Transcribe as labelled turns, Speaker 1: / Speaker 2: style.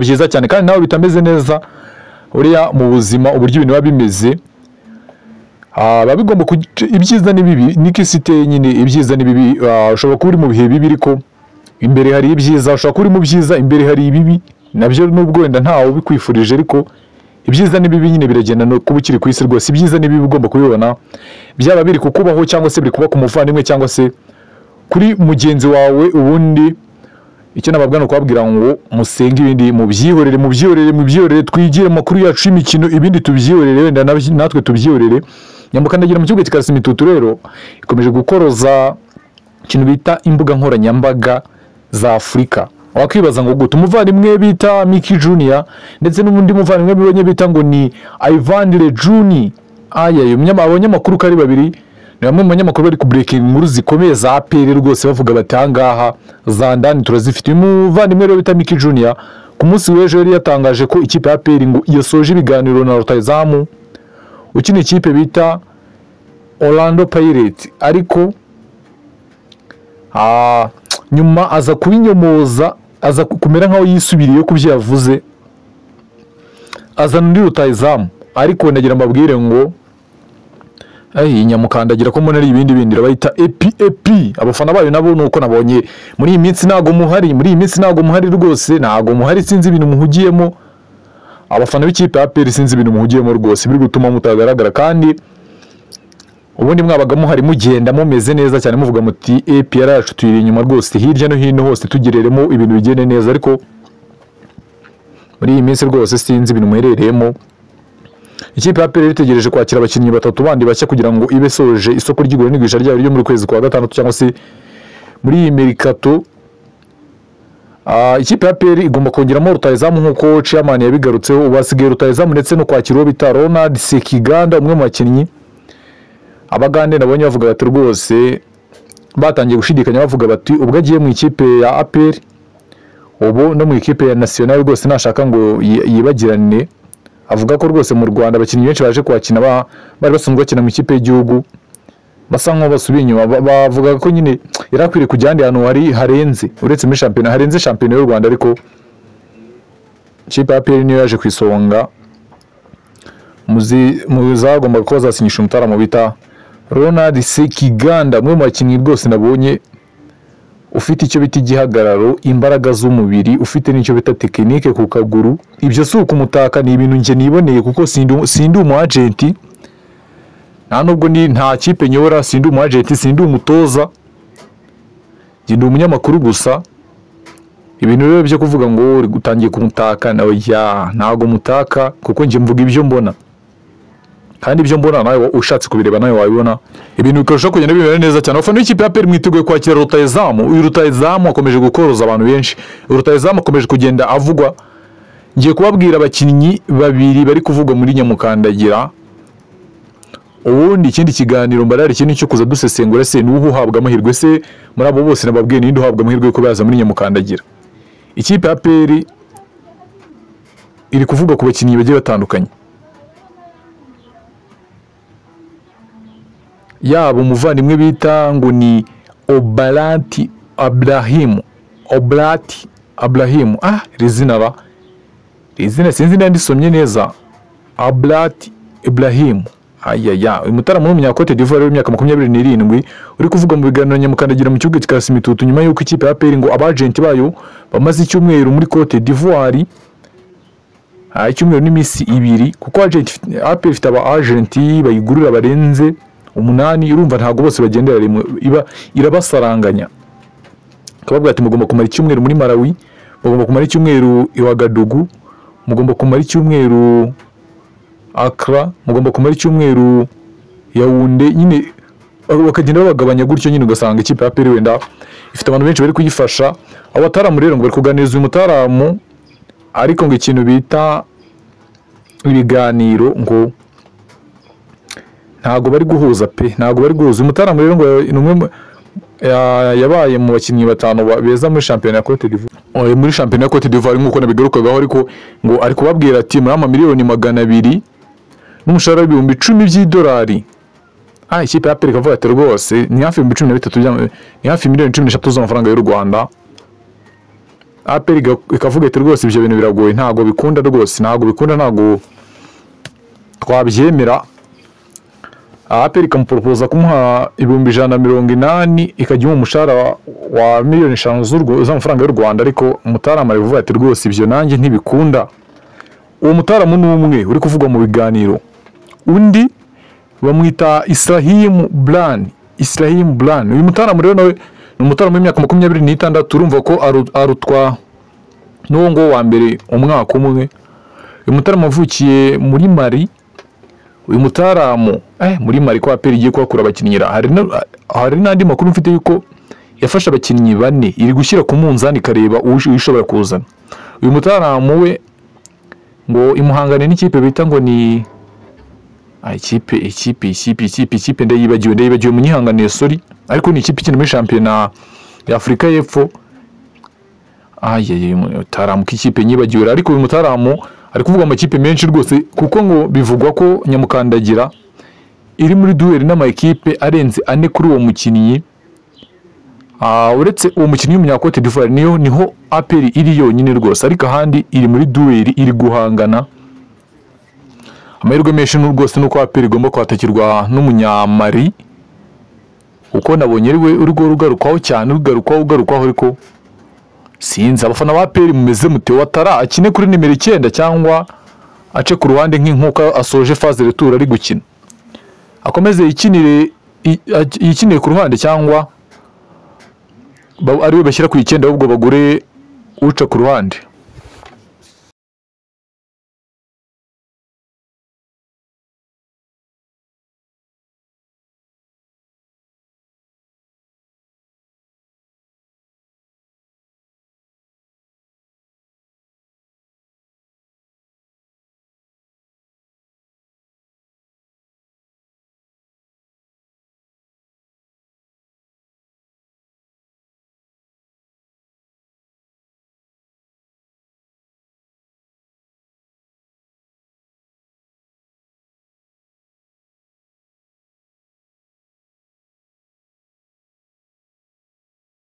Speaker 1: Byiza cyane kandi nawe bitameze neza uriya mu buzima uburyo ibintu biba bimeze, biba bigomba ibyiza n'ibibi, niko isi iteye nyine, ibyiza n'ibibi. Ushobora kuba uri mu bihe bibi ariko imbere hari ibyiza, ushobora kuba uri mu byiza imbere hari ibibi, nabyo nubwo wenda ntawe ubikwifurije ariko ibyiza n'ibibi nyine biragenda no kuba ukiri ku isi rwose. Ibyiza n'ibibi ugomba kubibona, byaba biri kukubaho cyangwa se biri kuba ku muvandimwe cyangwa se kuri mugenzi wawe. Ubundi icyo nababwira ni ukubabwira ngo musenge ibindi mubyihorere, mubyihorere, mubyihorere, twigire amakuru yacu y'imikino, ibindi tubyihorere, wenda natwe tubyihorere. Nyamukandagira mu kibuga kikarasa imitutu rero ikomeje gukoroza ikintu bita imbuga nkoranyambaga za Afurika. Wakwibaza ngo gute umuvandimwe bita Mickey Junior ndetse n'undi muvandimwe bibonye bita ngo ni Ivan Juni, aya abanyamakuru kari babiri ni bamwe mu banyamakuru bari kubreaking inkuru zikomeye za APR rwose, bavuga bati ahangaha za ndani turazifite. Uyu muvandimwe rero bita Mickey Junior ku munsi w'ejo yari yatangaje ko ikipe ya APR ngo yasoje ibiganiro na rutahizamu ukina ikipe bita Orlando Pirates, ariko nyuma aza kubinyomoza, aza kumera nkaho yisubiriye ku byo yavuze, azana undi rutahizamu. Ariko ndagira mbabwire ngo Nyamukandagira ko mbona ari ibindi bindi bayita epi abafana bayo nabo nuko nabonye muri iyi minsi ntago muhari, muri iyi minsi ntago muhari rwose, ntago muhari, sinzi ibintu muhugiyemo. Abafana b'ikipe ya APR sinzi ibintu muhugiyemo rwose, biri gutuma mutagaragara, kandi ubundi mwabaga muhari mugenda mumeze neza cyane muvuga muti APR yacu tuyiri inyuma rwose, hirya no hino hose tugereremo ibintu bigende neza, ariko muri iyi minsi rwose sinzi ibintu muherereyemo. Ikipe ya APR itegereje kwakira abakinnyi batatu bandi bashya kugira ngo ibe soje isoko ry'igura n'igurisha ryayo ryo muri kwezi kwa gatandatu cyangwa se muri iyi merikato. Ikipe ya APR igomba kongeramo rutahizamu nk'uko chairman yabigarutseho, ubu hasigaye rutahizamu ndetse no kwakira uwo bita Ronald Sekiganda, umwe mu bakinnyi Abagande nabonye bavuga bati rwose batangiye gushidikanya bavuga bati ubwo agiye mu ikipe ya APR ubu no mu ikipe ya National rwose nashaka ngo yibagirane. Avuga ko rwose mu Rwanda abakinnyi benshi baje kwakina bari basanzwe bakina mu ikipe y'igihugu basa nkaho basubiye inyuma, bavuga ko nyine yarakwiriye kujya ahandi hantu hari harenze uretse muri shampiyona, harenze shampiyona y'u Rwanda, ariko ikipe ya APR niyo yaje ku isonga mu zagombaga kuba zasinyisha umutaramo bita Ronald Sekiganda, umwe mu bakinnyi rwose nabonye ufite icyo bita igihagararo, imbaraga z'umubiri, ufite n'icyo bita tekinike ku kaguru. Ibyo si ukumutaka, ni ibintu nge niboneye kuko sindi umu agent, nta nubwo ni nta kipe nyobora, sindi umu agent, sindi umutoza, nge ndi umunyamakuru gusa. Ibintu rero byo kuvuga ngo utangiye kumutaka, nawe ya ntago mutaka kuko nge mvuga ibyo mbona, kandi ibyo mbona nawe ushatse kubireba nawe wabibona. Ibintu bikarushaho kugenda bimera neza cyane. Abafana b'ikipe ya APR mwiteguye kwakira rutahizamu. Uyu rutahizamu akomeje gukoroza abantu benshi, rutahizamu akomeje kugenda avugwa. Ngiye kubabwira abakinnyi babiri bari kuvugwa muri Nyamukandagira. Ubundi ikindi kiganiro mbarari ikintu cyo kuza dusesengura se n'ubu uhabwa amahirwe se muri abo bose nababwiye ninde uhabwa amahirwe yo kubaza muri Nyamukandagira. Ikipe ya APR iri kuvuga ku bakinnyi bagiye batandukanye, yaba umuvandimwe bita ngo ni Obalati Abrahim, Oblati Abrahim, rizina ba rizina sinzi ndandisomye neza, Ablati Ibrahim. Ayaya, uyu mutaramo w'umunya Cote d'Ivoire w'imyaka 27 uri kuvuga mu biganiro Nyamukandagira mu kibuga kikarasa imitutu nyuma y'uko ikipe ya APR ngo abagenti bayo bamaze icyumweru muri Cote d'Ivoire, icyumweru n'iminsi ibiri, kuko agent APR ifite aba agenti bayigurira barenze 8, urumva ntago bose bagendera rimwe, iba irabasaranganya. Akababwira ati mugomba kumara icyumweru muri Malawi, mugomba kumara icyumweru i Ouagadougou, mugomba kumara icyumweru Accra, mugomba kumara icyumweru Yaounde, nyine bakagenda babagabanya gutyo nyine, ugasanga ikipe ya APR wenda ifite abantu benshi bari kuyifasha. Abataramu rero ngo bari kuganiriza uyu mutaramu, ariko ngo ikintu bita ibiganiro ngo ntago bari guhuza pe, ntago bari guhuza. Umutaramu rero ngo ni umwe yabaye mu bakinnyi batanu beza muri shampiyona ya Cote d'Ivoire, muri shampiyona ya Cote d'Ivoire nkuko nabigarukagaho, ariko ngo ari kubabwira ati muri ama miliyoni 200 n'umushahara w'ibihumbi 10 by'idolari. Ikipe ya APR ikavuga ati rwose ni hafi 13,000 ni hafi miliyoni 13 z'amafaranga y'u Rwanda. APR ikavuga iti rwose ibyo bintu biragoye, ntabwo bikunda rwose, ntabwo bikunda, ntabwo twabyemera. APR ikamuporopoza kumuha 180,000, ikajya imuha umushahara wa 5 miliyoni z'amafaranga y'u Rwanda, ariko Mutarama ari kuvuga ati rwose ibyo nanjye ntibikunda. Uwo mutaramu ni umwe uri kuvugwa mu biganiro. Undi bamwita Ibrahim Blan. Ibrahim Blan, uyu mutaramu rero nawe ni umutaramu w'imyaka 26, urumva ko arutwa n'uwo nguwo wa mbere umwaka umwe. Uyu mutaramu avukiye muri Mali. Uyu mutaramu muri Mali ko APR igiye kuhakura abakinnyi, hari n'andi makuru mfite yuko yafashe abakinnyi bane iri gushyira ku munzani ikareba ushobora kuzana. Uyu mutaramu we ngo imuhangane n'ikipe bita ngo ni ikipe ndayibagiwe, munyihanganiye, sorry, ariko ni ikipe ikina muri shampiyona ya Afurika y'Epfo. Ayeye, mutaramu k'ikipe nyibagiwe, ariko uyu mutaramu ari kuvuga amakipe menshi rwose, kuko ngo bivugwa ko Nyamukandagira iri muri duel n'ama ekipe arenze ane kuri uwo mukinnyi. Uretse uwo mukinnyi w'umunya Cote d'Ivoire niyo niho APR iri yonyine rwose, ariko ahandi iri muri duel, iri guhangana. Amahirwe menshi rwose nuko APR igomba kwatakirwa n'umunyamari, kuko nabonye ari we uri rugarukwaho cyane, ugarukwaho, ariko sinzi abafana ba APR mumeze mute? Watara akine kuri nimero 9 cyangwa ace ku ruhande nk'inkuka asoje phase retour ari gukina, akomeze yikinire ku ruhande, cyangwa ari we bashyira ku 9 ahubwo bagure uca ku ruhande.